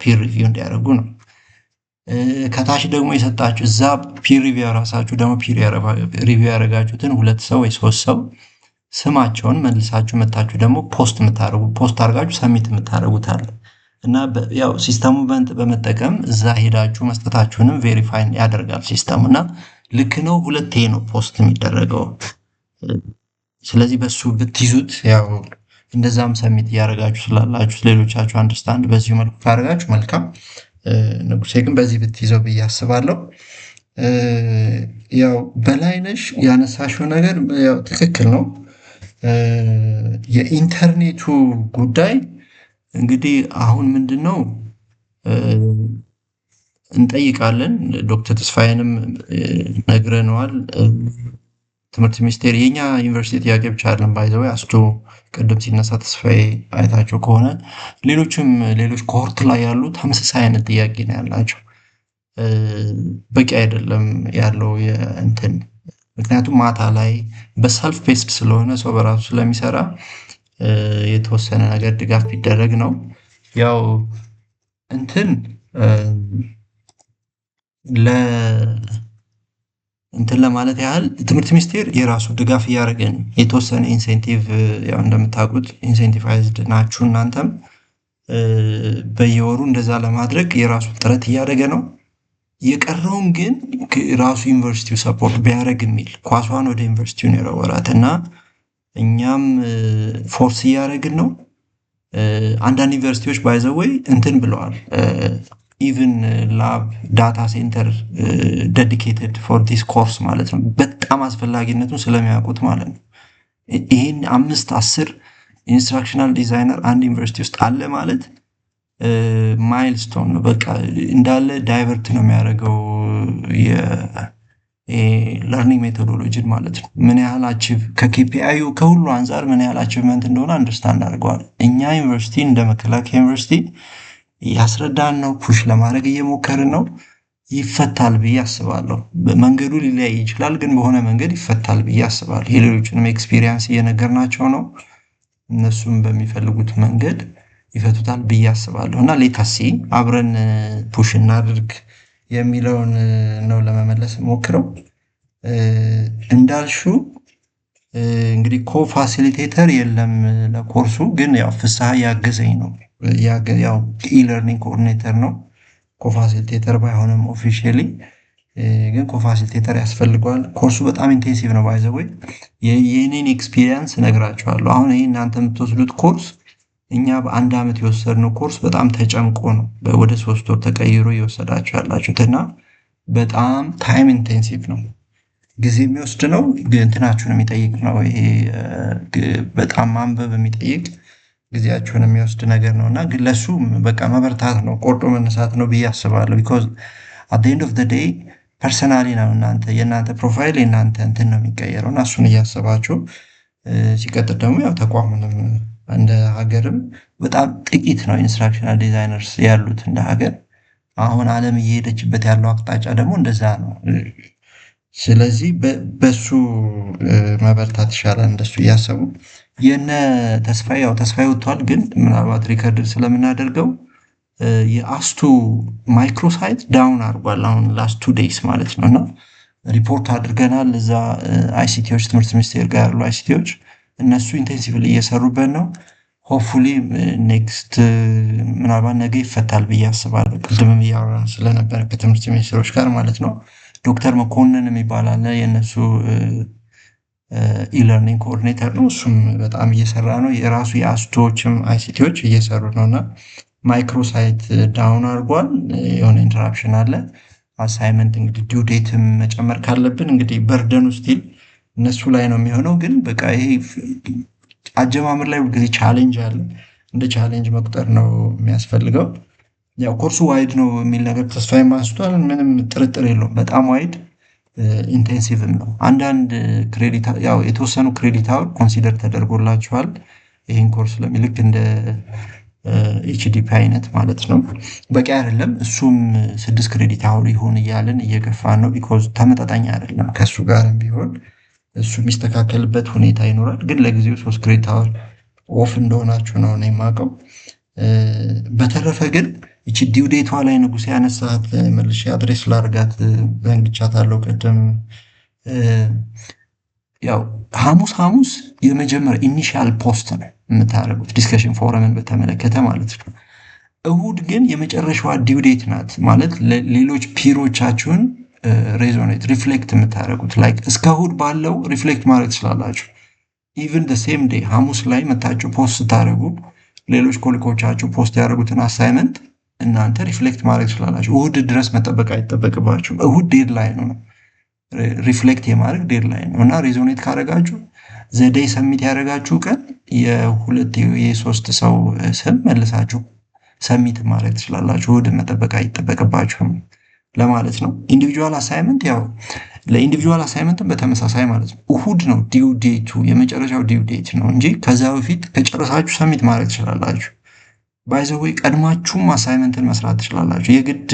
Peer review እንዲያደርጉ ነው። ከታች ደግሞ የሰጣችሁ እዛ peer review ራሳችሁ ደግሞ peer review ያደረጋችሁትን ሁለት ሰው ወይ ሶስት ሰው ስማቸውን መልሳችሁ መታችሁ ደግሞ post የምታደርጉ፣ post አድርጋችሁ submit የምታደርጉት አለ። እና ያው system ኡ በመጠቀም እዛ ሄዳችሁ መስጠታችሁንም verify ያደርጋል system ኡ። እና ልክ ነው፣ ሁለቴ ነው post የሚደረገው። ስለዚህ በሱ ብትይዙት ያው እንደዛም submit እያደረጋችሁ ስላላችሁ ሌሎቻችሁ understand በዚሁ መልኩ ካደረጋችሁ መልካም። ንጉሴ ግን በዚህ ብትይዘው ብዬ አስባለሁ። ያው በላይነሽ ያነሳሽው ነገር ያው ትክክል ነው። የኢንተርኔቱ ጉዳይ እንግዲህ አሁን ምንድን ነው እንጠይቃለን። ዶክተር ተስፋዬንም ነግረነዋል። ትምህርት ሚኒስቴር የኛ ዩኒቨርሲቲ ጥያቄ ብቻ አይደለም፣ by the way አስቶ ቅድም ሲነሳ ተስፋዬ አይታቸው ከሆነ ሌሎችም ሌሎች cohort ላይ ያሉ ተመሳሳይ አይነት ጥያቄ ነው ያላቸው። በቂ አይደለም ያለው የእንትን፣ ምክንያቱም ማታ ላይ በ self paced ስለሆነ ሰው በራሱ ስለሚሰራ የተወሰነ ነገር ድጋፍ ቢደረግ ነው። ያው እንትን ለ እንትን ለማለት ያህል ትምህርት ሚኒስቴር የራሱ ድጋፍ እያደረገ ነው። የተወሰነ incentive፣ ያው እንደምታውቁት incentivized ናችሁ እናንተም፣ በየወሩ እንደዛ ለማድረግ የራሱ ጥረት እያደረገ ነው። የቀረውን ግን ራሱ ዩኒቨርሲቲው support ቢያደርግ የሚል ኳሷን ወደ ዩኒቨርሲቲው ነው የወረወራት እና እኛም force እያደረግን ነው። አንዳንድ ዩኒቨርሲቲዎች by the way እንትን ብለዋል። Even lab data center dedicated for this course ማለት ነው። በጣም አስፈላጊነቱን ስለሚያውቁት ማለት ነው። ይህን 5 10 instructional designer አንድ ዩኒቨርሲቲ ውስጥ አለ ማለት milestone ነው። በቃ እንዳለ divert ነው የሚያደርገው learning methodology ን ማለት ነው። ምን ያህል achieve ከ KPI ዩ ከሁሉ አንጻር ምን ያህል achievement እንደሆነ understand አድርገዋል። እኛ ዩኒቨርሲቲ እንደ መከላከያ ዩኒቨርሲቲ ያስረዳን ነው፣ push ለማድረግ እየሞከርን ነው። ይፈታል ብዬ አስባለሁ። መንገዱ ሊለያይ ይችላል፣ ግን በሆነ መንገድ ይፈታል ብዬ አስባለሁ። የሌሎችንም experience እየነገርናቸው ነው። እነሱም በሚፈልጉት መንገድ ይፈቱታል ብዬ አስባለሁ። እና let us see፣ አብረን push እናድርግ የሚለውን ነው ለመመለስ ሞክረው። እንዳልሽው እንግዲህ co-facilitator የለም ለኮርሱ፣ ግን ያው ፍስሐ እያገዘኝ ነው። ያው e-learning coordinator ነው። Co-facilitator ባይሆንም officially ግን co-facilitator ያስፈልገዋል። ኮርሱ በጣም intensive ነው። By the way የኔን experience እነግራችኋለሁ። አሁን ይህ እናንተ የምትወስዱት ኮርስ እኛ በአንድ ዓመት የወሰድነው ኮርስ በጣም ተጨምቆ ነው ወደ 3 ወር ተቀይሮ እየወሰዳችሁ ያላችሁት እና በጣም time intensive ነው። ጊዜ የሚወስድ ነው። እንትናችሁን የሚጠይቅ ነው። ይሄ በጣም ማንበብ የሚጠይቅ፣ ጊዜያችሁን የሚወስድ ነገር ነው እና ግን ለሱ በቃ መበርታት ነው፣ ቆርጦ መነሳት ነው ብዬ አስባለሁ። Because at end of day personally ነው እናንተ የእናንተ profile የእናንተ እንትን ነው የሚቀየረው እና እሱን እያሰባችሁ ሲቀጥል ደግሞ ያው ተቋሙንም እንደ ሀገርም በጣም ጥቂት ነው instructional designers ያሉት እንደ ሀገር። አሁን ዓለም እየሄደችበት ያለው አቅጣጫ ደግሞ እንደዛ ነው። ስለዚህ በሱ መበርታት ይሻላል እንደሱ እያሰቡ። የነ ተስፋዬ፣ ያው ተስፋዬ ወጥቷል፣ ግን ምናልባት record ስለምናደርገው የአስቱ microsite down አድርጓል አሁን last 2 days ማለት ነው። እና ሪፖርት አድርገናል እዛ ICT ዎች፣ ትምህርት ሚኒስቴር ጋር ያሉ ICT ዎች፣ እነሱ intensively እየሰሩበት ነው። Hopefully next ምናልባት ነገ ይፈታል ብዬ አስባለሁ። ቅድምም እያወራን ስለነበረ ከትምህርት ሚኒስትሮች ጋር ማለት ነው። ዶክተር መኮንን የሚባል አለ፣ የእነሱ e-learning coordinator ነው። እሱም በጣም እየሰራ ነው። የራሱ የአስቶዎችም ICT ዎች እየሰሩ ነው። እና microsite down አድርጓል። የሆነ interruption አለ። Assignment እንግዲህ due date ም መጨመር ካለብን እንግዲህ burden ኑ still እነሱ ላይ ነው የሚሆነው። ግን በቃ ይሄ አጀማመር ላይ ሁልጊዜ challenge አለ። እንደ challenge መቁጠር ነው የሚያስፈልገው። ያው ኮርሱ wide ነው የሚል ነገር ተስፋዬም አንስቷል። ምንም ጥርጥር የለውም። በጣም wide፣ intensive ም ነው። አንዳንድ credit፣ ያው የተወሰኑ credit hour consider ተደርጎላችኋል ይህን ኮርስ ለሚልክ፣ እንደ HDP አይነት ማለት ነው። በቂ አይደለም። እሱም 6 credit hour ይሁን እያልን እየገፋን ነው። Because ተመጣጣኝ አይደለም ከእሱ ጋርም ቢሆን፣ እሱ የሚስተካከልበት ሁኔታ ይኖራል። ግን ለጊዜው 3 credit hour off እንደሆናችሁ ነው እኔ የማውቀው። በተረፈ ግን ይቺ due date ቷ ላይ ንጉሴ ያነሳት መልሼ address ላድርጋት፣ ዘንግቻታለሁ ቅድም። ያው ሐሙስ ሐሙስ የመጀመሪያ initial post ነው የምታደርጉት discussion forum ን በተመለከተ ማለት ነው። እሁድ ግን የመጨረሻዋ due date ናት፣ ማለት ሌሎች peer ኦቻችሁን resonate reflect የምታደርጉት፣ like እስከ እሁድ ባለው reflect ማድረግ ትችላላችሁ። Even same day ሐሙስ ላይ መታችሁ post ስታደርጉ ሌሎች colleague ኦቻችሁ post ያደረጉትን assignment እናንተ reflect ማድረግ ትችላላችሁ። እሁድ ድረስ መጠበቅ አይጠበቅባችሁም። እሁድ deadline ነው፣ reflect የማድረግ deadline ነው። እና resonate ካደረጋችሁ the day submit ያደረጋችሁ ቀን የሁለት የሶስት ሰው ስም መልሳችሁ submit ማድረግ ትችላላችሁ። እሁድን መጠበቅ አይጠበቅባችሁም ለማለት ነው። Individual assignment፣ ያው ለ individual assignment ን በተመሳሳይ ማለት ነው። እሁድ ነው due date ኡ፣ የመጨረሻው due date ነው እንጂ ከዛ በፊት ከጨረሳችሁ submit ማድረግ ትችላላችሁ። By the way ቀድማችሁም አሳይመንትን መስራት ትችላላችሁ። የግድ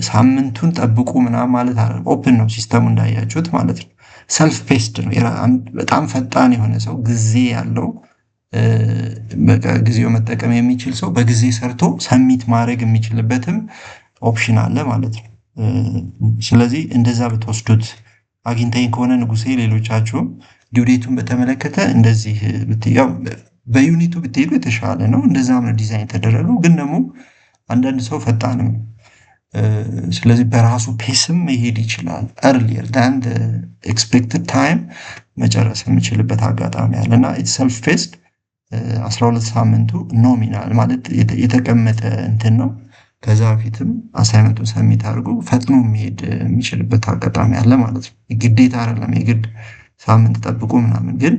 ሳምንቱን ጠብቁ ምናምን ማለት አይደለም። Open ነው system ኡ እንዳያችሁት ማለት ነው። Self paced ነው። በጣም ፈጣን የሆነ ሰው፣ ጊዜ ያለው፣ በቃ ጊዜው መጠቀም የሚችል ሰው በጊዜ ሰርቶ submit ማድረግ የሚችልበትም option አለ ማለት ነው። ስለዚህ እንደዛ ብትወስዱት፣ አግኝተኝ ከሆነ ንጉሴ፣ ሌሎቻችሁም due date ኡን በተመለከተ እንደዚህ ያው በ unit ኡ ብትሄዱ የተሻለ ነው። እንደዛም ነው ዲዛይን የተደረገው። ግን ደግሞ አንዳንድ ሰው ፈጣንም ነው። ስለዚህ በራሱ pace ም መሄድ ይችላል። Earlier than expected time መጨረስ የሚችልበት አጋጣሚ አለ። እና self paced 12 ሳምንቱ nominal ማለት የተቀመጠ እንትን ነው። ከዛ በፊትም assignment ኡን submit አድርጎ ፈጥኖ መሄድ የሚችልበት አጋጣሚ አለ ማለት ነው። ግዴታ አይደለም የግድ ሳምንት ጠብቁ ምናምን፣ ግን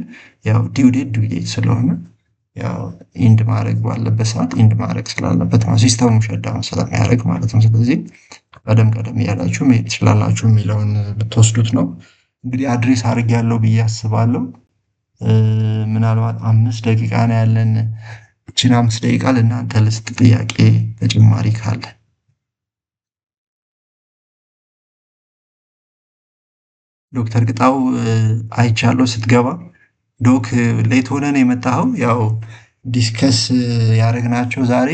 ያው due date due date ስለሆነ ያው end ማድረግ ባለበት ሰዓት end ማድረግ ስላለበት system ኡ shutdown ስለሚያደርግ ማለት ነው። ስለዚህ ቀደም ቀደም እያላችሁ መሄድ ትችላላችሁ የሚለውን ብትወስዱት ነው። እንግዲህ address አድርጌያለሁ ብዬ አስባለሁ። ምናልባት 5 ደቂቃ ነው ያለን። እችን 5 ደቂቃ ለእናንተ ልስጥ፣ ጥያቄ ተጨማሪ ካለ። ዶክተር ቅጣው አይቻለሁ ስትገባ። Doc፣ late ሆነን የመጣኸው፣ ያው discuss ያደረግናቸው ዛሬ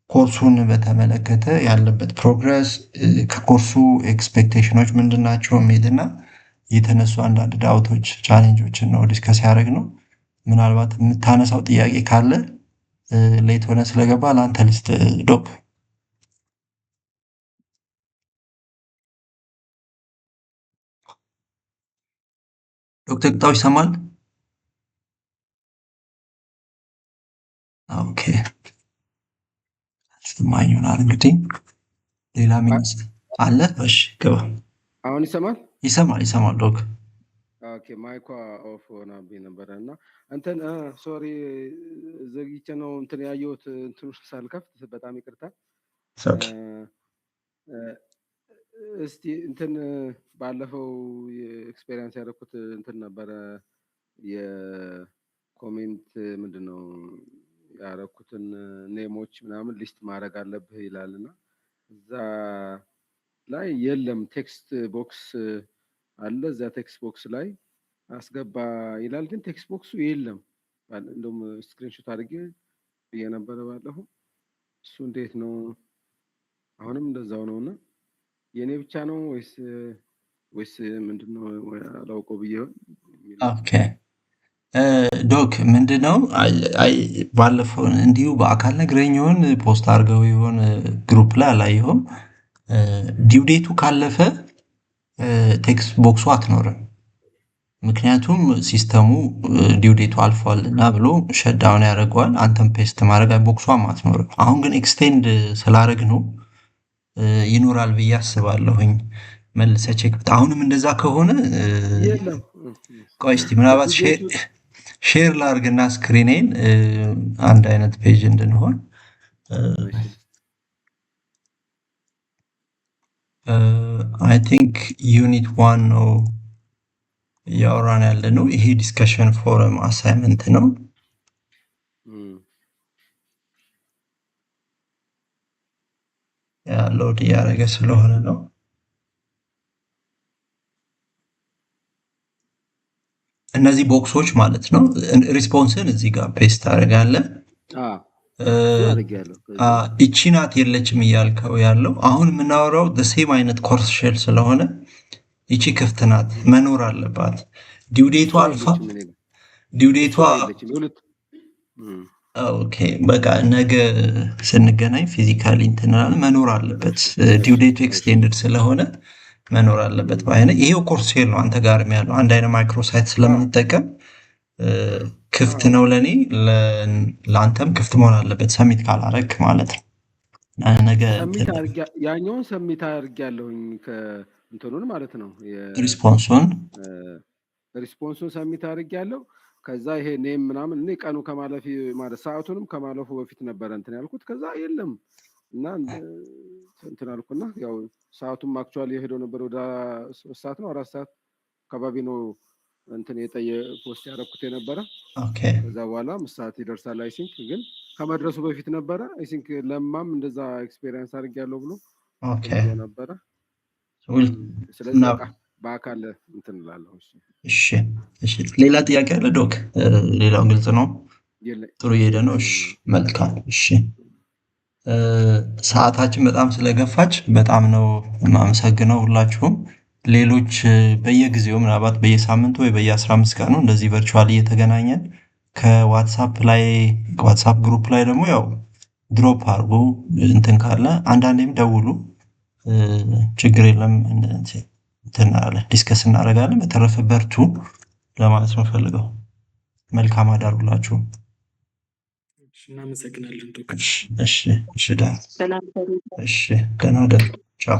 ኮርሱን በተመለከተ ያለበት progress፣ ከ course ኡ expectation ኖች ምንድን ናቸው የሚልና የተነሱ አንዳንድ doubt ኦች፣ challenge ኦችን ነው discuss ያደረግነው። ምናልባት የምታነሳው ጥያቄ ካለ late ሆነ ስለገባ ለአንተ ልስጥ Doc። ዶክተር ቅጣው ይሰማል? Okay፣ አልሰማኝ ይሆናል እንግዲህ። ሌላ ሚኒስ አለ? እሺ ግባ። አሁን ይሰማል? ይሰማል፣ ይሰማል Doc። Okay፣ mic ኳ off ሆናብኝ ነበረ። እና እንትን sorry፣ ዘግይቼ ነው እንትን ያየሁት፣ እንትኑ ሳልከፍት፣ በጣም ይቅርታ። እስቲ እንትን ባለፈው experience ያደረኩት እንትን ነበረ። Comment ምንድን ነው ያረኩትን name ኦች ምናምን list ማድረግ አለብህ ይላል እና እዛ ላይ የለም። Text box አለ፣ እዛ text box ላይ አስገባ ይላል፣ ግን text box ኡ የለም። እንደውም screenshot አድርጌ ብዬ ነበረ ባለፈው። እሱ እንዴት ነው? አሁንም እንደዛው ነው እና የእኔ ብቻ ነው ወይስ ምንድን ነው አላውቀው ብዬ የሚል Okay ዶክ፣ ምንድነው ባለፈው እንዲሁ በአካል ነግረኝ ይሆን post አድርገው ይሆን group ላይ አላየሁም። Due date ኡ ካለፈ text box ኡ አትኖርም። ምክንያቱም system ኡ due date ኡ አልፏል እና ብሎ shut down ያደርገዋል። አንተም paste ማድረግ box ኧም አትኖርም። አሁን ግን extend ስላደረግ ነው ይኖራል ብዬ አስባለሁኝ። መልሰህ check። አሁንም እንደዛ ከሆነ የለም። ቆይ እስቲ ምናልባት due date ኡ share ላርግና screen ኤን አንድ አይነት page እንድንሆን። እሺ። I think unit 1 ነው እያወራን ያለ ነው። ይሄ discussion forum assignment ነው። Load እያደረገ ስለሆነ ነው። እነዚህ box ኦች ማለት ነው። Response ን እዚህ ጋር paste ታደርጋለህ። እሱን አድርጌያለሁ። እቺ ናት የለችም እያልከው ያለው። አሁን የምናወራው same አይነት course shell ስለሆነ ይቺ ክፍት ናት፣ መኖር አለባት። Due date ኡ እሷ አልፋ የለችም እኔ ጋር። Due date ኧ እሷ የለችም። የሁለት Okay፣ በቃ ነገ ስንገናኝ physically እንትን እንላለን። መኖር አለበት። Due date ኡ extended ስለሆነ መኖር አለበት። ባይነ ይሄው course shell ነው አንተ ጋርም ያለው አንድ አይነት microsite ስለምንጠቀም ክፍት ነው ለእኔ፣ ለአንተም ክፍት መሆን አለበት። Submit ካላረግ ማለት ነው። ነገ Submit አድርጌ ያኛውን submit አድርጌያለሁኝ ከእንትኑን ማለት ነው Response ኡን Response ኡን submit አድርጌያለሁ። ከዛ ይሄ name ምናምን እኔ ቀኑ ከማለፊ ማለት ሰዓቱንም ከማለፉ በፊት ነበረ እንትን ያልኩት። ከዛ የለም እና እንትን አልኩና ያው ሰዓቱም actually የሄደው ነበር ወደ 3 ሰዓት ነው 4 ሰዓት አካባቢ ነው እንትን የጠየ post ያደረኩት የነበረ። ከዛ በኋላ 5 ሰዓት ይደርሳል I think፣ ግን ከመድረሱ በፊት ነበረ። I think ለማም እንደዛ experience አድርጌያለሁ ብሎ ብሎ ነበረ። ስለዚህ በቃ በአካል እንትን እላለሁ። እሺ፣ ሌላ ጥያቄ አለ ዶክ? ሌላው ግልጽ ነው። ጥሩ እየሄደ ነው። እሺ፣ መልካም። እሺ፣ ሰዓታችን በጣም ስለገፋች በጣም ነው የማመሰግነው ሁላችሁም። ሌሎች በየጊዜው ምናልባት በየሳምንቱ ወይ በየ15 ቀኑ እንደዚህ virtual እየተገናኘን ከ WhatsApp ላይ WhatsApp group ላይ ደግሞ ያው drop አድርጉ እንትን ካለ፣ አንዳንዴም ደውሉ፣ ችግር የለም፣ እንትን discuss እናደርጋለን። በተረፈ በርቱ ለማለት ነው ፈልገው። መልካም አዳር ሁላችሁም። እናመሰግናለን ዶክተር። እሺ፣ እሺ፣ ደህና እሺ፣ ደህና እደሩ። ቻው።